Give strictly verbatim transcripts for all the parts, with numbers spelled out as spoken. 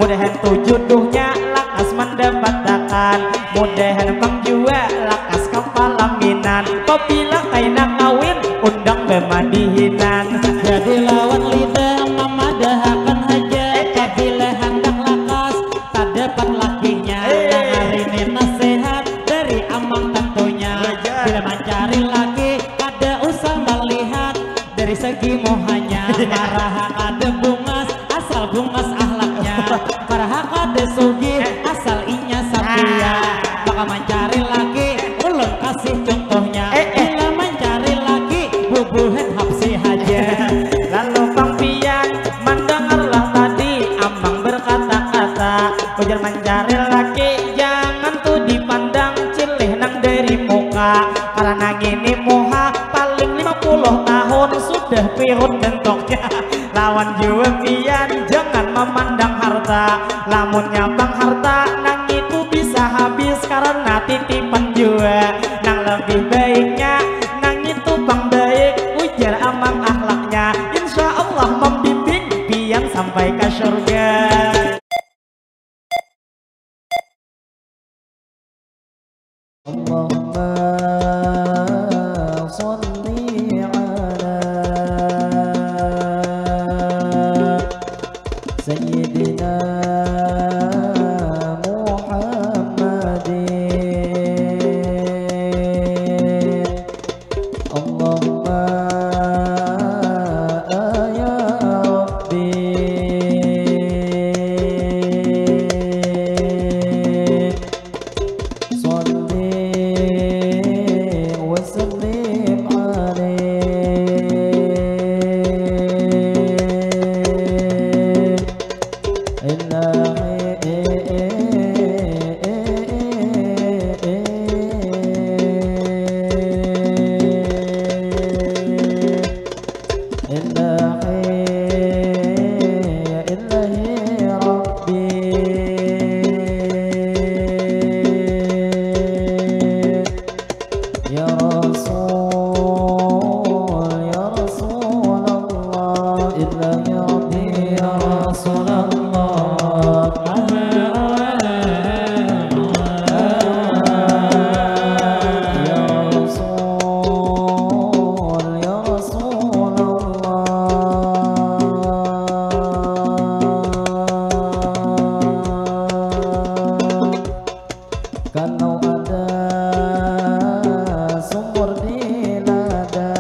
Mudahan tu juduhnya lakas mandapatakan, mudahan pang jua lakas kapalaminan. Pabila kaina kawin, undang bamadihinan. Jadi lawan lidah mamadahakan haja, pabila handak lakas tadapat lakinya. Nang hari ini nasihat dari amang tantunya. Bila mancari laki kada usah malihat dari segi muhanya, maraha kada bungas, asal bungas ahlaknya. Maraha kada sugih, asal inya satia. Maka mancari laki, ulun kasih contohnya. Bila mancari laki, bubuhan hapsi haja. Lalu pang pian mandangarlah tadi amang berkata-kata, ujar mancari laki jangan tu dipandang cilih nang dari muka, karena ngini muha paling lima puluh tahun sudah pirun bentuknya. Lawan jua pian jangan mamandang harta, lamunnya pang harta nang itu bisa habis karena titipan jua. Nang lebih baiknya nang itu pang baik, ujar amang ahlaknya. Insya Allah membimbing pian sampai ke surga. اللهم صل على سيدنا محمد. اللهم يا ربي صل وسلم عليه. إلهي، إلهي، إلهي ربي. يا رسول، يا رسول الله، إلهي ربي، يا رسول الله. يا رسول، يا رسول الله. Kalau ada sumur di ladang,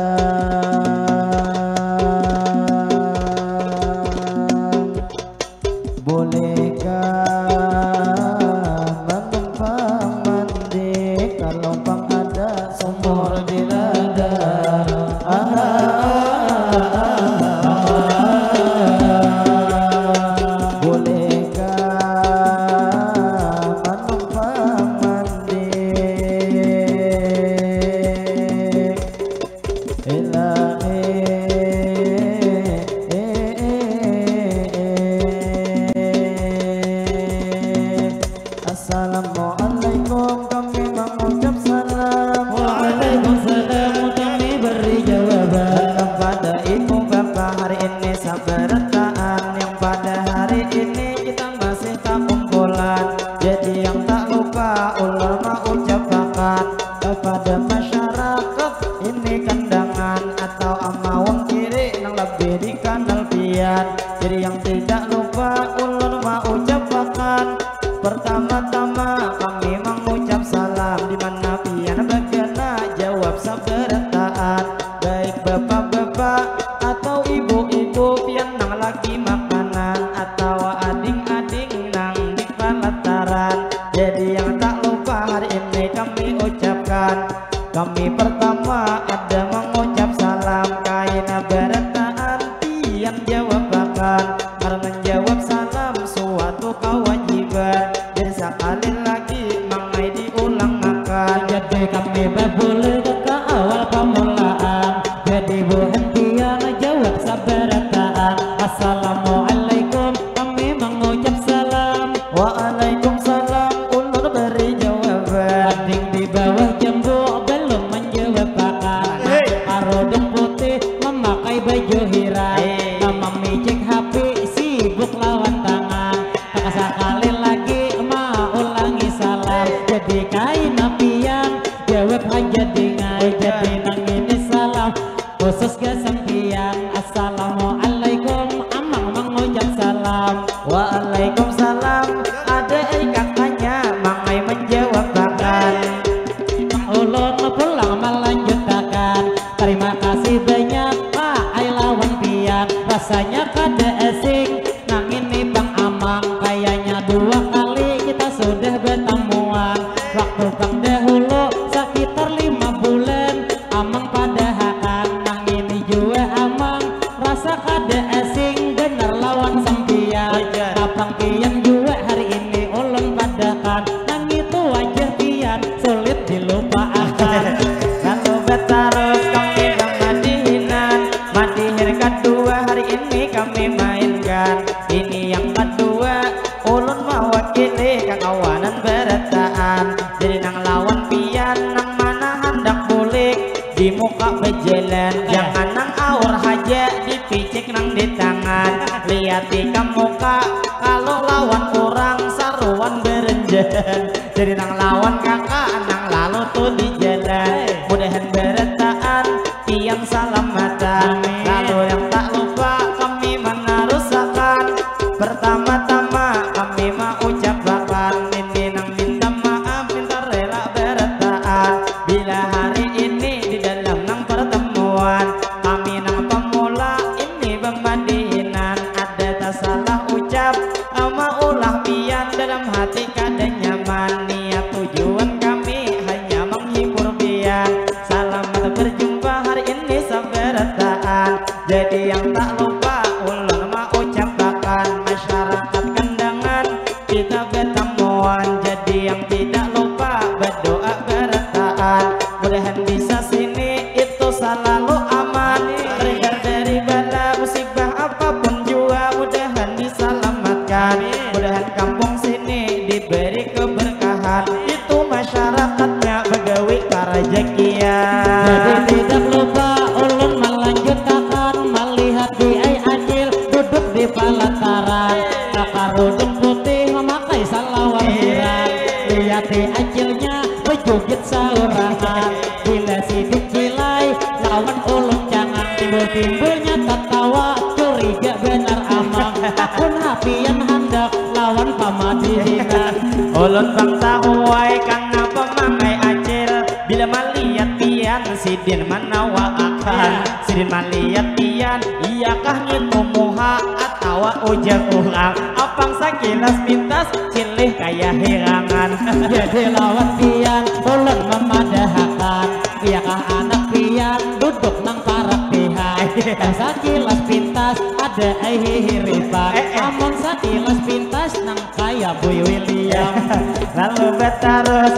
bolehkah manumpang mandi? Kalau pang ada sumur di ladang, aha, bolehkah manumpang mandi? Ilahi. Aina pian, jawab haja dingai. Jadi nang ini salam khusus gasan pian. Assalamualaikum, amang mangucap salam. Waalaikumsalam, ada ai kakanya, mangai menjawabakan. Ulun pulang melanjutakan. Terima kasih banyak, Pak, ai lawan pian. Rasanya kada asing. Nang ini Bang Amang, kayaknya dua kali kita sudah bertemuan. Waktu Bang dahulu sekitar lima bulan, Amang padahakan. Nang ini jua Amang, rasa kada asing benar lawan sampian. Abang pian jua hari ini ulun padahakan. Nang itu wajah pian sulit dilupaakan. Lalu batarus kami bamadihinan. Madihin kadua hari ini kami mainkan. Ini yang kadua, ulun mawakili kakawanan barataan. Jadi nang lawan pian, nang mana handak bulik di muka bajalan. Jangan nang aur haja, dipicik nang di tangan. Liati ka muka, kalau lawan urang saruan berenjan. Jadi nang lawan kakak, nang lalu tu di jalan. Mudahan barataan pian salamatan. Amin. Lalu yang tak lupa kami menarusakan. Pertama-tama kami maucapakan ini nang minta maaf, minta rela barataan. Bila hari ini di dalam nang pertemuan, kami nang pemula ini bamadihinan. Ada tasalah ucap, ama ulah pian dalam hati kada nyaman. Niat tujuan kami hanya menghibur pian. Selamat berjumpa hari ini sabarataan. Jadi yang tak lupa ulun maucapakan, masyarakat Kandangan kita bertemuan. Jadi yang tidak lupa berdoa barataan. Mudahan bisa sini itu selalu aman. Terhindar dari bala musibah apapun jua, mudahan diselamatkan. Mudahan kampung sini diberi keberkahan. Itu masyarakatnya bagawi karajakian. Jadi tidak lupa ulun melanjutakan melihat di ai acil duduk di pelataran. Kakarudung putih memakai salawar hirang. Lihat di acilnya bejugit saurangan. Bila sidik kilai lawan ulun cangang, timbul-timbulnya tatawa, curiga benar amang. Takun hapian handak lawan pamadihinan. Ulun pang tahu ai kanapa mangai acil. Bila malihat pian sidin manawaakan. Sidin malihat pian, iyakah ngitu muha atawa ujar urang. Apang sakilas pintas, cilih kaya hirangan. Jadi lawan pian ulun mamadahakan, iyakah anak pian duduk nang parak pihan. Sakilas pintas ada ai hihiripan. Amun sakilas pintas nang kaya Boy William. Lalu batarus.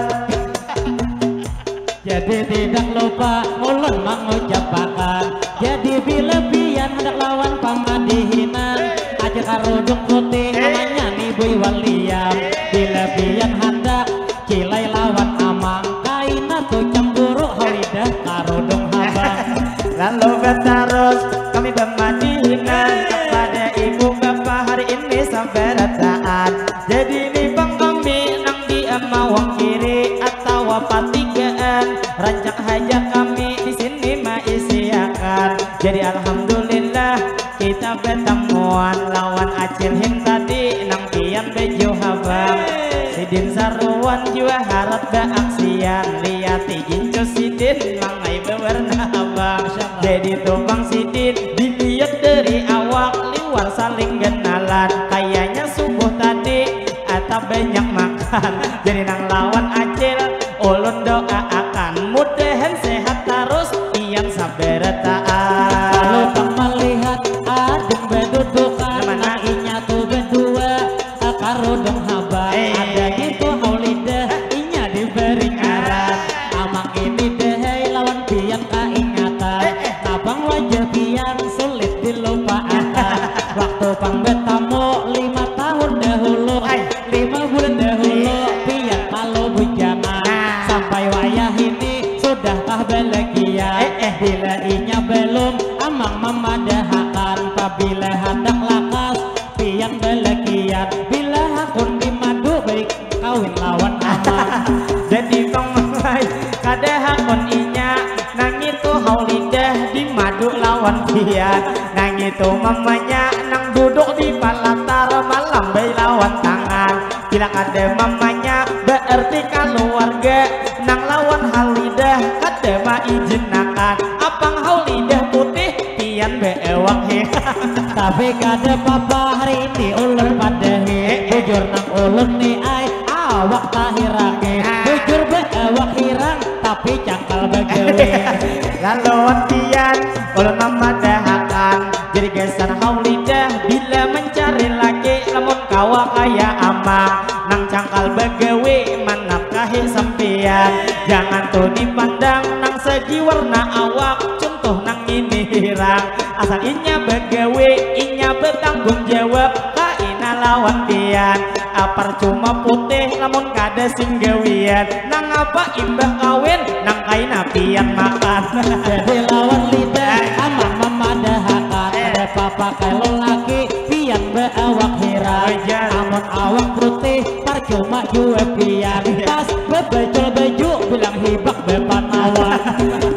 Jadi tidak lupa ulun mangucapakan. Jadi bila pian handak lawan pamadihinan, aja karudung putih namanya ni Boy William. Bila pian handak kilai lawan amang, kaina tu cemburu holidah karudung habang. Lalu batarus kami bamadihinan kepada ibu bapa hari ini sabarataan. Jadi ni pang kami nang di amawang kiri atawa patigaan, rancak haja kami di sini maisiakan. Jadi alhamdulillah kita batamuan lawan acil him tadi nang pian baju habang. Sidin saruan jua harat baaksian, liati gincu sidin mangai bawarna habang. Jadi tu pang sidin dilihat dari awak liwar saling ganalan, kayanya subuh tadi atap banyak makan. Jadi nang lawan acil ulun doaakan, mudahan sehat tarus pian sabarataan. Lalu pang malihat ading badudukan, nang inya tu badua, karudung habang. Ada gitu haulidah, inya diberi ngaran. Amang ini dahai lawan pian kaingatan. Napang wajah pian sulit dilupaakan. Waktu pang batamu lima tahun dahulu, lima bulan dahulu, pian malu bujangan. Sampai wayah ini sudahkah balakian? Bila inya balum, amang mamadahakan. Pabila handak lakas, pian balakian. Bila hakun di madu baik kawin lawan amang. Jadi Kondian, nang itu mamanya nang duduk di palatar malambai lawan tangan. Bila kada mamanya berarti kaluarga, nang lawan Haulidah kada maijinakan. Apang Haulidah putih, pian beewak he. Tapi kada papa hari ini ulun padahi. Bujur nang ulun ni ai, awak tahirangi. Bujur beewak hirang, tapi cangkal bagawi. Laluan pian, ulun mamadahakan. Jadi gasan Haulidah bila mancari laki, lamun kawa kaya amang nang cangkal bagawi manafkahi sampian. Jangan tu dipandang nang segi warna awak, contoh nang ini hirang. Asal inya bagawi, inya batanggung jawab, kaina lawan pian. Apar cuma putih lamun kada sing gawian. Nang apa imbah kawin, nang kaina pian makan. Jadi lawan lidah amang mamadahakan, ada papa kalu laki, pian beawak hirang. Wajar. Amun awak putih, parcuma jua pian. Pas bebajul baju, bilang hibak bepanawan.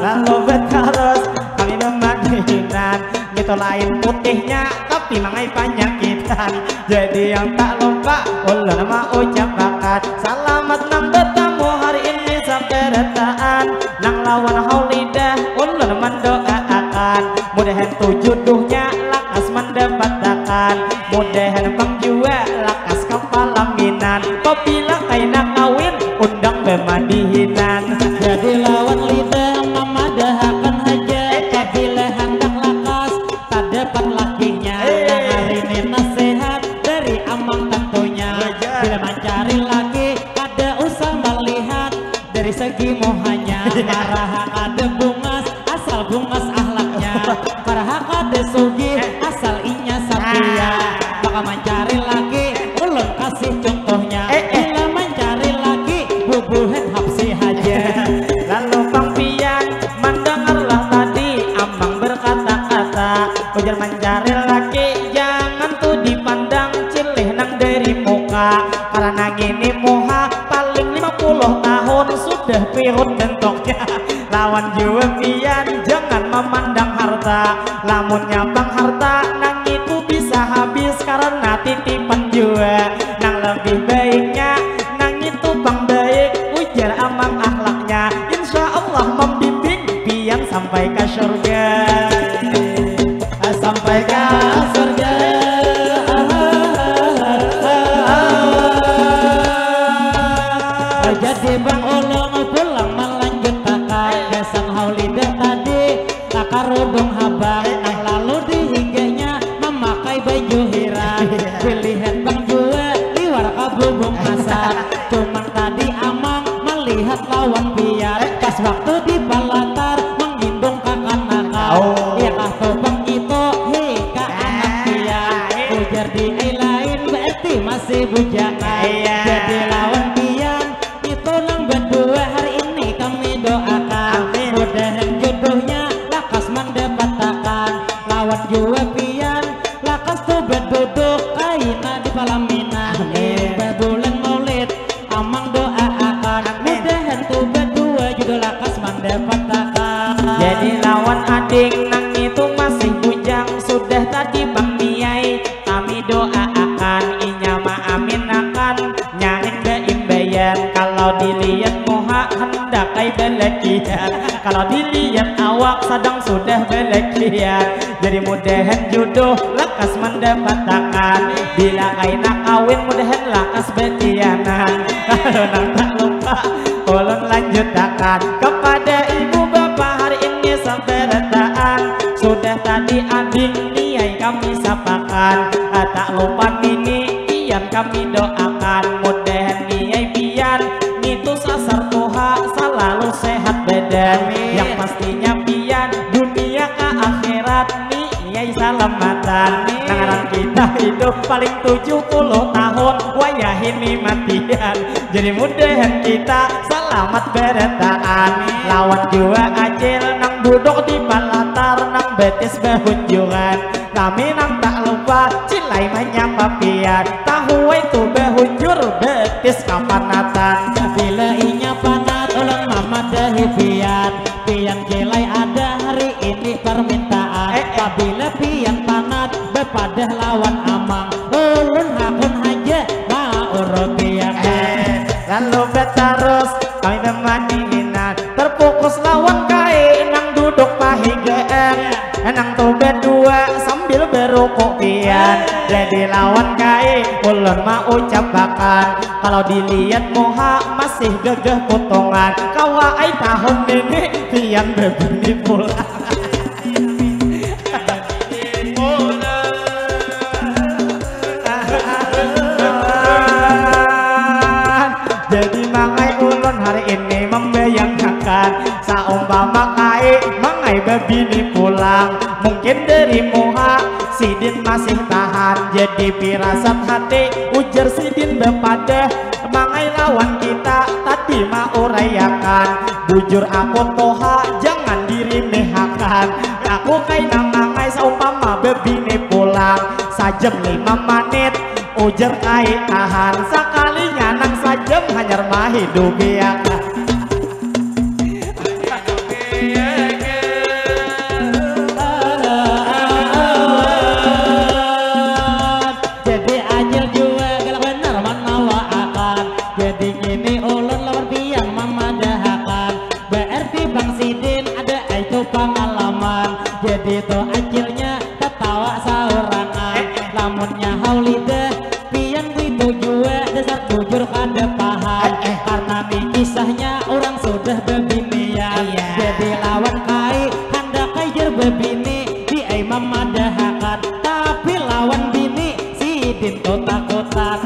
Lalu betarus, kami mamadahinan. Ngitu lain putihnya, tapi mangai panyakitan. Jadi yang tak lupa, ulun maucapakan salamat nang batamu hari ini sabarataan. Nang lawan Haulidah, ulun mandooakan. Mudahan tu juduhnya lakas mandapatakan. Mudahan pang jua lakas kapalaminan. Pabila kaina kawin, undang bamadihinan. Jadi lawan lidah mamadahakan haja, pabila handak lakas tadapat lakinya. Nang hari ini nasihat dari amang tantunya. Wajar. Bila mancari laki, kada usah malihat dari segi muhanya. Maraha kada bungas, asal bungas ahlaknya. Maraha kada sugih, asal inya satia. Maka mancari laki, ulun kasih contohnya. Bila mancari laki, bubuhan hapsi haja. Lalu pang pian, mandangarlah tadi amang berkata-kata. Ujar mancari laki, jangan tu dipandang cilih nang dari muka. Karena ngini muha paling lima puluh tahun sudah pirut bentuknya. Lawan jua pian, jangan mamandang harta. Lamunnya pang harta, nang itu bisa habis karena titipan jua. Nang lebih baiknya, nang itu pang baik, ujar amang ahlaknya. Insya Allah mambimbing pian sampai ka surga. Sampai ka surga. Jadi bang ulun pulang malanjutakan gasan Haulidah tadi, takarudung habang nang lalu dihingganya mamakai baju hirang. Dilihat bang jua liwar kabubung asap. Cuman tadi amang malihat lawan pian pas waktu di palatar mangindung kakanakan. Oh. Ya kah tu bang itu, hei ka anak pian. Ujar di ai lain berarti masih bujang. Iya. Jadi lawan pian itu nang badua hari ini kami doakan. Amin. Mudahan jodohnya lakas mandapatakan. Lawan jua pian lakas tu baduduk kaina di palaminan. Amin. Imbah bulan Maulid amang doaakan. Amin. Mudahan tu badua jodoh lakas mandapatakan. Jadi lawan ading nang itu masih bujang, sudah tadi bang niai kami doaakan, inya maaminakan nyaring baimbaian. Kalau dilihat muha handak ai balakian, kalau dilihat awak sadang sudah balakian. Jadi mudahan jodoh lakas mandapatakan, bila kaina kawin mudahan lakas batianan. Kalau nang tak lupa ulun lanjutakan kepada ibu bapa hari ini sabarataan. Sudah tadi ading niai kami sapakan. Ah, tak lupa nini pian kami doakan. Mudahan niai pian nitu sasar tuha salalu sehat badan. Amin. Yang pastinya pian dunia ka akhirat ni niai salamatan. Amin. Nang ngaran kita hidup paling tujuh puluh tahun, wayah ini matian. Jadi mudahan kita salamat barataan. Amin. Lawan jua acil nang duduk di palatar nang batis bahunjuran. Kami nang tak lupa cilai manyapa pian. Tahu ai tu bahunjur batis kapanatan. Bila inya panat ulun mamadahi pian. Pian cilai ada hari ini permintaan. Eh, Jadi lawan kai ulun maucapakan, kalau dilihat muha masih gagah potongan, kawa ai tahun ini pian bebini pulang. Jadi mangai ulun hari ini membayangkan, saumpama kai mangai bebini pulang, mungkin dari muha sidin masih tahan. Jadi pirasat hati ujar sidin bepadah, mangai lawan kita tadi mauraiakan, bujur aku toha jangan dirimehakan. Aku kaina mangai saumpama bebini pulang, sajam lima manit ujar kai tahan, sakalinya nang sajam hanyar mahidupiakan. Jadi ajal jua galak banar manawaakan. Jadi ngini ulun lawan pian mamadahakan, berarti Bang Sidin ada ai tu pangalaman. Jadi tu acilnya tatawa saurangan. Lamunnya haulidah pian itu jua dasar bujur kada paham. Karena ni kisahnya orang sudah bebinian. Jadi lawan kai handak kai jar bebini, di ai mamadahakan, tapi lawan bini sidin tu takutan.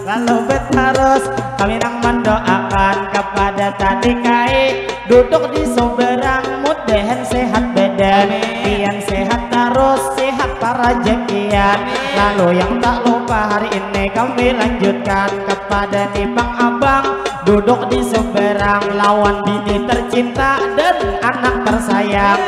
Lalu betarus kami nang mendoakan kepada tadi kai duduk di seberang, mudahan sehat badan, pian sehat tarus, sehat parajakian. Lalu yang tak lupa hari ini kami lanjutkan kepada nipang abang duduk di seberang lawan bini tercinta dan anak tersayang.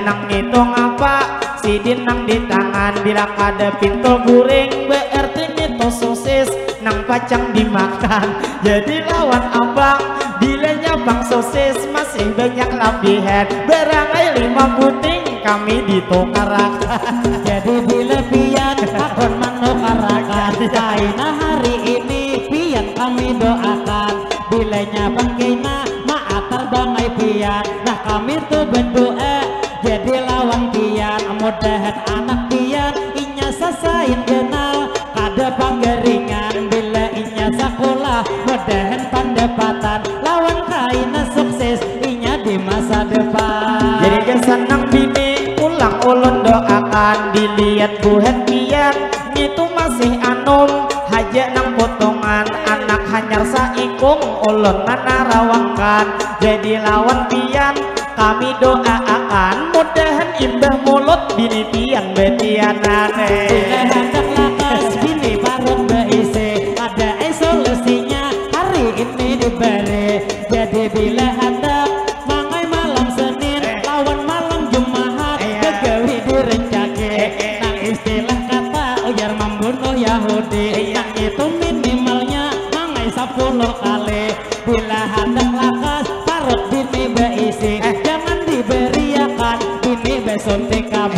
Nang ngitung apa sidin nang di tangan, bila kada pintul guring berarti ngitu sosis nang pacang dimakan. Jadi lawan abang bilanya bang sosis masih banyak labihan, barang ai lima buting kami ditukarakan. Jadi bila pian hakun manukarakan, kaina hari ini pian kami doakan. Bilanya bang kaina maatar bang ai pian, nah kami tu berdoa jadi lawan pian, mudahan anak pian inya sasain ganal, kada panggaringan bila inya sakulah, mudahan pandapatan lawan kaina sukses inya di masa depan. Jadi gasan nang bini pulang ulun doakan, dilihat buhan pian ngitu masih anum haja nang potongan, anak hanyar saikung ulun manarawangkan. Jadi lawan pian kami doaakan, mudahan imbah mulut bini pian betianan. Bila handak lakas bini parut beisi, ada ai solusinya hari ini diberi. Jadi bila handak mangai malam Senin lawan malam Jumahat, begawi direncaki. Nang istilah kata ujar mambunuh Yahudi, nang itu minimalnya mangai sapuluh kali. Bila handak lakas parut bini beisi, jangan diberiakan bini besuntik K B.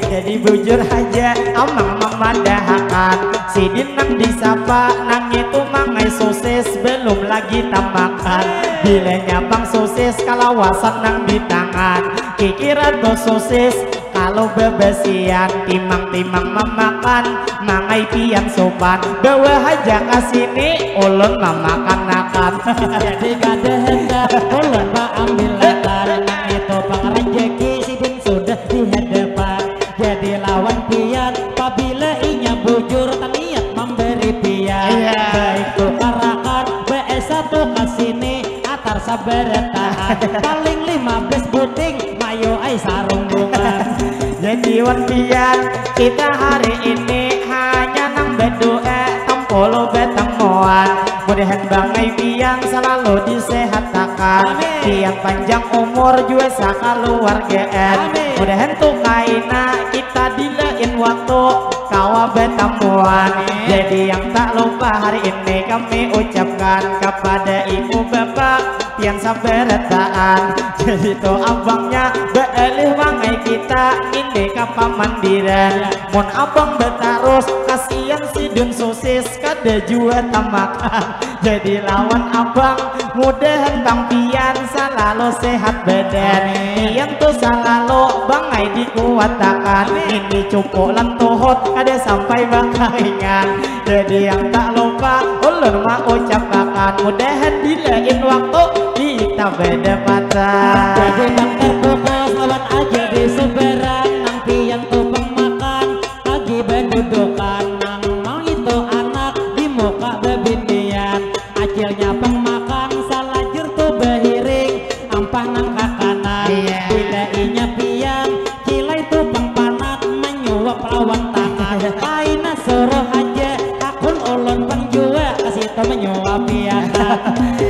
Jadi bujur haja amang mamadahakan, sidin nang disapa nang itu mangai sosis belum lagi tamakan. Bilanya pang sosis kalawasan nang di tangan, kikira tu sosis kalau babasian, timang-timang mamakan, mangai pian supan, bawa haja ka sini ulun mamakanakan. Jadi kada handak ulun baambil latar, nang itu pang rajaki sidin sudah di hadapan. Jadi lawan pian pabila inya bujur taniat mambari pian. Iya. Baik tukarakan, bae satu ka sini, atar sabarataan. Paling lima belas buting, mayu ai sarung bungan. Jadi wan pian, kita hari ini hanya nang berdoa, tampulu bertemuan. Mudahan bangai pian selalu disehatakan. Amin. Pian panjang umur jua sakaluargaan. Amin. Mudahan tu kaina kita di lain waktu kawa bertemuan. Amin. Jadi yang tak lupa hari ini kami ucapkan kepada ibu bapak pian sabarataan. Itu abangnya bealih mangai kita ini ka pamandiran. Mun abang betarus kasihan sidin sosis kada jua tamakan. Jadi lawan abang mudahan bang pian salalu sehat badan. Pian tu salalu bangai dikuatakan. Ini cupu lan tuhut kada sampai bakaingan. Jadi yang tak lupa ulun maucapakan mudahan di lain waktu kita badapatan. Jadi nang terputus lawan aja di seberang nang pian tu pang makan lagi badudukan nang mau itu anak di muka bebinian acilnya pang makan salajur tu behiring ampah nang kakanan. Iya. Bila inya pian Cilai tu pang panat manyuap lawan tangan. Kaina suruh haja hakun ulun pang jua ka situ manyuap pian.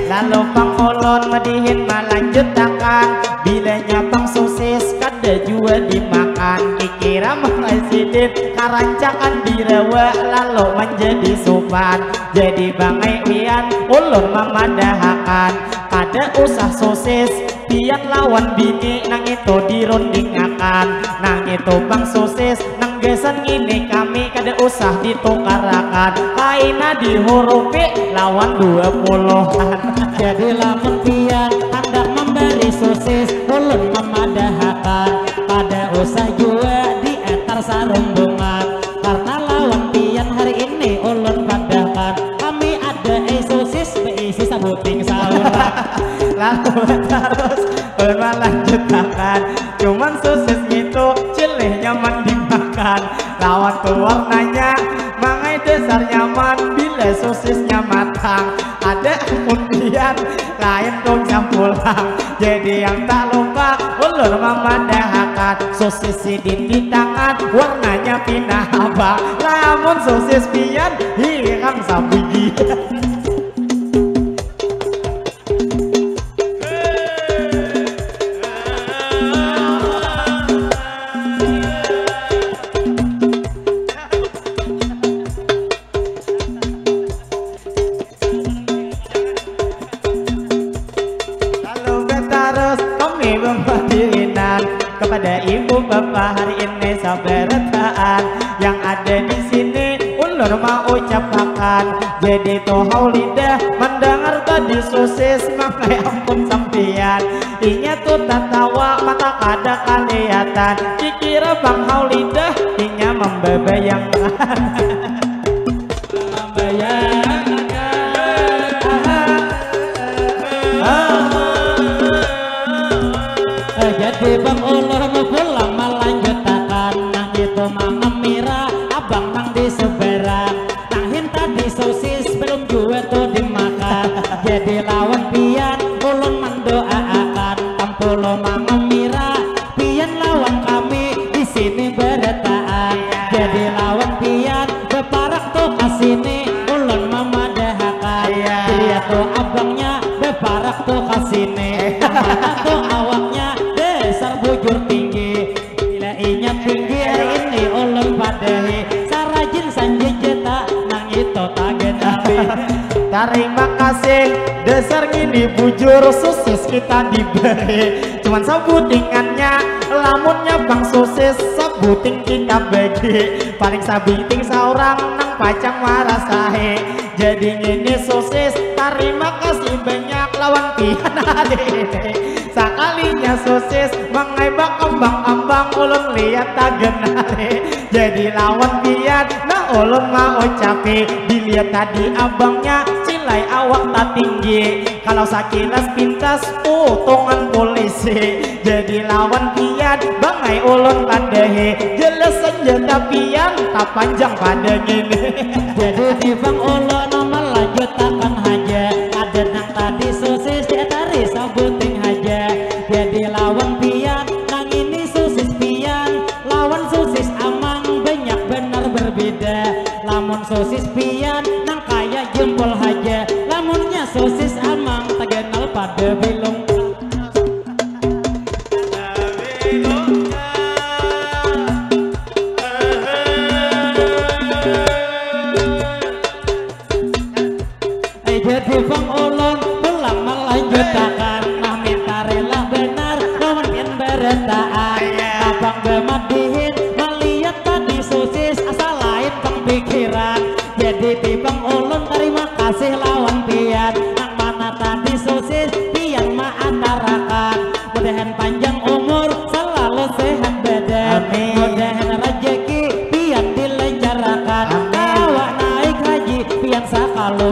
Lalu pang ulun madihin malanjutakan bilanya pang sosis kada jua dimakan dikira mangai sidin karancakan dirawa lalu manjadi supan jadi bangai pian ulun mamadahakan kada usah sosis Pian lawan bini nang itu dirundingakan, nang itu pang sosis, nang gasan ngini kami kada usah ditukarakan, kaina dihurupi lawan dua puluhan. Jadi lamun pian handak mambari sosis, ulun mamadahakan, kada usah jua dietar sarumbungan, karna lawan pian hari ini ulun padahkan, kami ada ai sosis beisi sabuting saurang. Lalu tarus ulun malanjutakan, cuman sosis ngitu cilih nyaman dimakan, lawan tu warnanya mangai dasar nyaman bila sosisnya matang. Ada ampun pian, lain dong jam pulang. Jadi yang tak lupa ulun mamadahakan, sosis sidin di tangan, warnanya pinah abang. Lamun sosis pian, hirang sabigi. Lalu betarus kami bemadinan kepada ibu bapa hari ini sabarataan yang ada di sini ulun mau ucapakan. Jadi tuh hau lidah mendengar tadi sosis makai ampun sampian. Inya tuh tatawa mata kada kelihatan. Dikira bang hau lidah inya membebayangkan. Jadi bang ulun pulang melanjutakan nang itu mangemira abang nang di seberang nang hinta di sosis belum jua tu dimakan jadi lawan pian ulun mendoaakan tampulu mangemira Pian lawan kami di sini berataan. Jadi lawan pian beparak tuh ke sini, ulun memadahakan. Iya. Dia tuh abangnya beparak tuh ke sini. Mana tuh awaknya dasar bujur tinggi. Bila inya tinggi hari ini ulun padahi. Sarajin sanjejeta nang itu tagen api. Tarima kasih, dasar ngini bujur susis kita diberi. Cuman sabutingannya, lamunnya pang sosis, sabuting kita bagi. Paling sabiting saurang nang pacang marasahi. Jadi ngini sosis, tarima kasih banyak lawan pian hari ini. Sakalinya sosis, mangai bakambang-ambang ulun lihat tagenari. Jadi lawan pian, nah ulun mau capi. Dilihat tadi abangnya, cilai awak tatinggi. Kalau sakilas pintas, potongan polisi. Jadi lawan pian, bangai ulun padahi. Jelas senjata pian, tapanjang pada ngini. Jadi di bang ulun melanjutakan haja. Ada nang tadi sosis, dia tari sabuting haja. Jadi lawan pian, nang ini sosis pian. Lawan sosis amang, banyak benar berbeda. Lamun sosis pian, nang kaya jempol haja. Lamunnya sosis amang, taganal pada bilung. Jadi pang ulun pulang melanjutakan. Nah, minta rela benar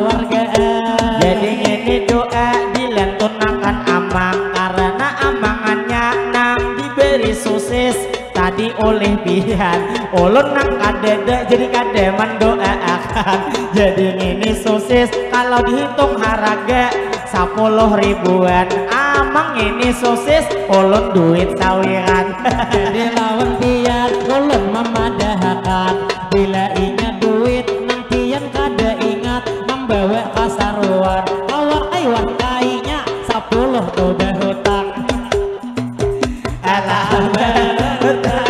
Wargaan. Jadi ngini doa dilantunakan amang, karena amangannya nang diberi sosis tadi oleh pian. Ulun nang kadada jadi kada mandoaakan. Jadi ngini sosis kalau dihitung haraga sapuluh ribuan. Amang ngini sosis ulun duit sawiran. Jadi lawan pian ulun mamadahakan, bila inya duit nang pian kada ingat, mambawa kasaruan, kawa ai wan kainya sapuluh tu bahutang. Alah bahutang.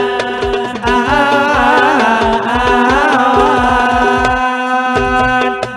Awan.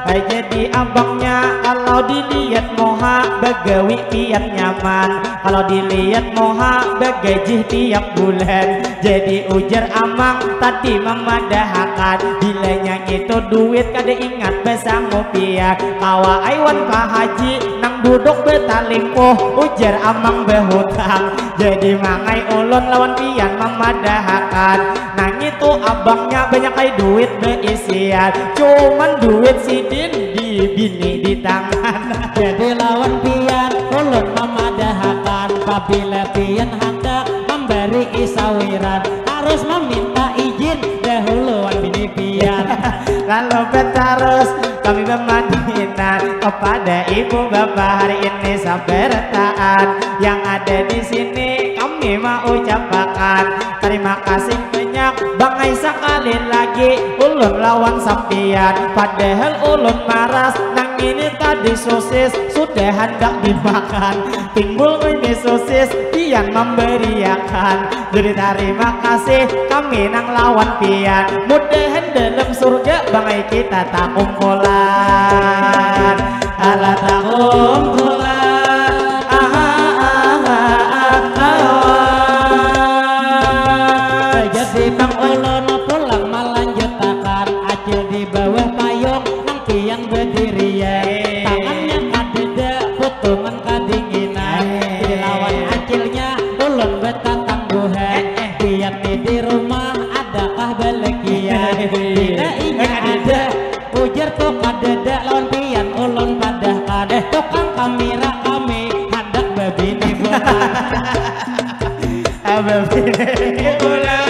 Ai jadi abangnya kalau dilihat moha bagawi pian nyaman, kalau dilihat moha bagajih tiap bulan. Jadi ujar amang tadi mamadahakan, bilanya ngitu duit kada ingat basangu pian. Kawa ai wan Pak Haji nang duduk batalimpuh, ujar amang bahutang. Jadi mangai ulun lawan pian mamadahakan, nang ngitu abangnya banyak ai duit baisian, cuman duit sidin di bini di tangan. Jadi lawan pian ulun mamadahakan, pabila pian handak mambari isawiran, harus maminta izin dahulu wan bini pian. Lalu batarus kami bamadinan kepada ibu bapa hari ini sabarataan yang ada di sini, kami maucapakan terima kasih banyak, bangai sakali lagi ulun lawan sampian. Padahal ulun maras nang ini tadi sosis sudah handak dimakan. Timbul ngini sosis pian mambariakan. Jadi tarima kasih kami nang lawan pian. Mudahan dalam surga bangai kita takumpulan. Ala takumpulan. Aha, aha, aha, aha. Jadi nang ulun pulang malanjutakan, acil di bawah payung nang pian badirian. Tangannya kadada putungan kadinginan. Dilawan acilnya ulun batatangguhan. Pian ni di rumah adakah balakian? Bila inya ada, ujar tu kadada lawan pian ulun padahkan. Tukang kamera kami handak babini pulang. Babini pulang.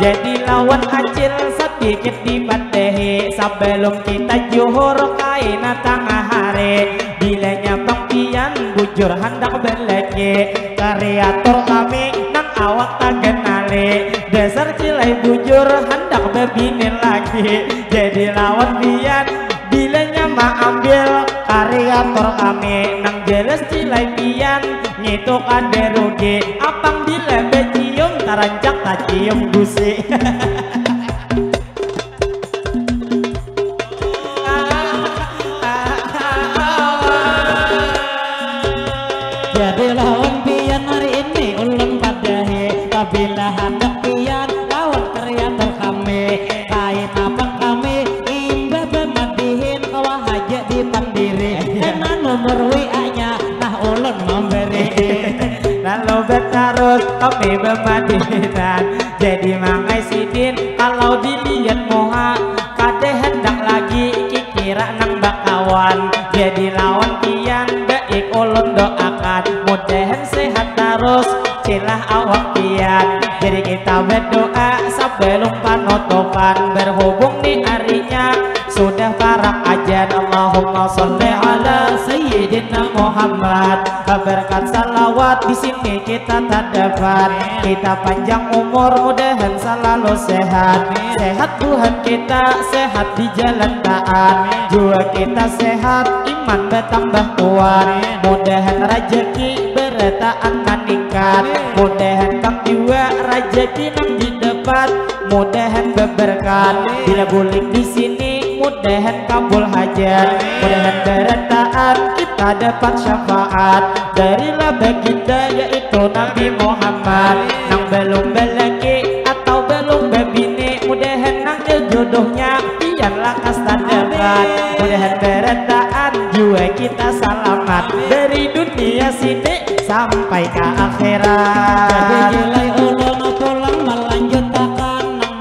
Jadi lawan acil sadikit dipadahi sabalum kita juhur kaina tangah hari. Bilanya pang pian bujur handak balaki, kariatur kami nang awak taganali. Dasar cilai bujur handak babini lagi. Jadi lawan pian bilanya maambil kariatur kami nang jelas cilai pian ngitu kada rugi. Apang bila bacium tarancak tacium gusi. Jadi lawan pian hari ini ulun padahi, pabila handak pian lawan kariatur kami, kain abang kami imbah bamadihin kawa haja dipandiri. Kena nomor W A-nya nah ulun mambari. Lalu batarus kami bamadihinan. Jadi mangai sidin kalau dilihat muha kada handak lagi kikira nang bakawan. Jadi lawan pian baik ulun doakan mudahan sehat tarus cilah awak pian. Jadi kita berdoa sebelum panutupan berhubung di harinya sudah parak ajan. Allahumma salli ala sayyidina Muhammad. Berkat salawat di sini kita tadapat. Kita panjang umur mudahan selalu sehat. Sehat buhan kita sehat di jalan taat. Jua kita sehat iman bertambah kuat. Mudahan rajaki berataan maningkat. Mudahan kam jua rajaki nang didapat. Mudahan beberkat. Bila bulik di sini mudahan kabul hajat. Mudahan berataan kita dapat syafaat. Darilah baginda yaitu Nabi Muhammad. Nang belum belaki atau belum bebini, mudahan nang jodohnya pian lakas tadapat. Mudahan berataan jua kita salamat dari dunia sini sampai ke akhirat. Jadi gilai ulun pulang melanjutakan nang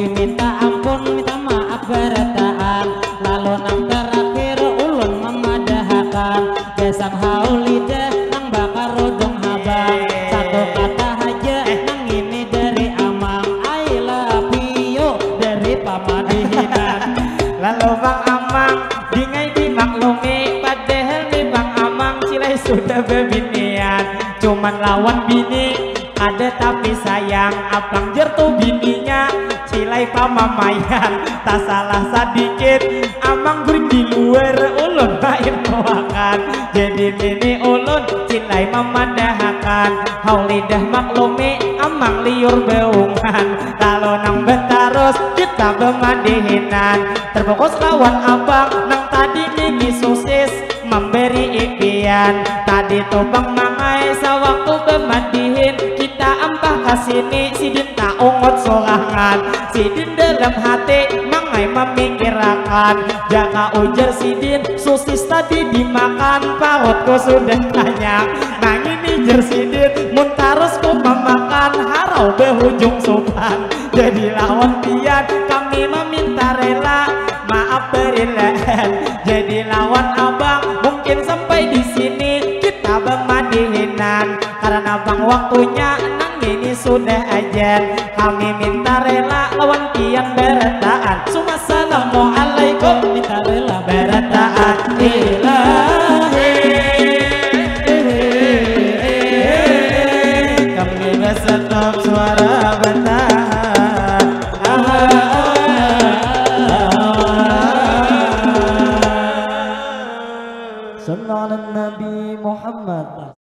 Minta ampun, minta maaf barataan. Lalu nang terakhir ulun mamadahakan gasan haulidah nang bakarudung habang. Satu kata haja, nang ini dari amang. I love you dari pamadihinan. Lalu bang amang, dingai dimaklumi, padahal ni bang amang cilai sudah bebinian. Cuman lawan bini ada tapi sayang, abang jer tu bininya cilai pamamaian. Tak salah sadikit, amang guring di luar, ulun main mawakan. Jadi nini ulun cilai mamadahakan, haulidah maklumi amang liur baungan. Lalu nang batarus kita bamadihinan, terfokus lawan abang nang tadi nini susis. Mambari ipian tadi tu bang mangai, sawaktu bamadihin kita ampah kasini, sidin taungut sorangan. Sidin dalam hati mangai mamikirakan, jaka ujar sidin susis tadi dimakan, parutku sudah tanyang. Nang ini jer sidin, mun tarus ku mamakan harau bahujung supan. Jadi lawan pian kami maminta rela, maaf barilaan. Jadi lawan abang mungkin sampai di sini kita bamadihinan, karena bang waktunya nang ini sudah ajan. Kami minta rela lawan pian barataan. Suma assalamualaikum, minta rela barataan. Ilahi, kami berstop suara batahan. Sallallahu Nabi Muhammad.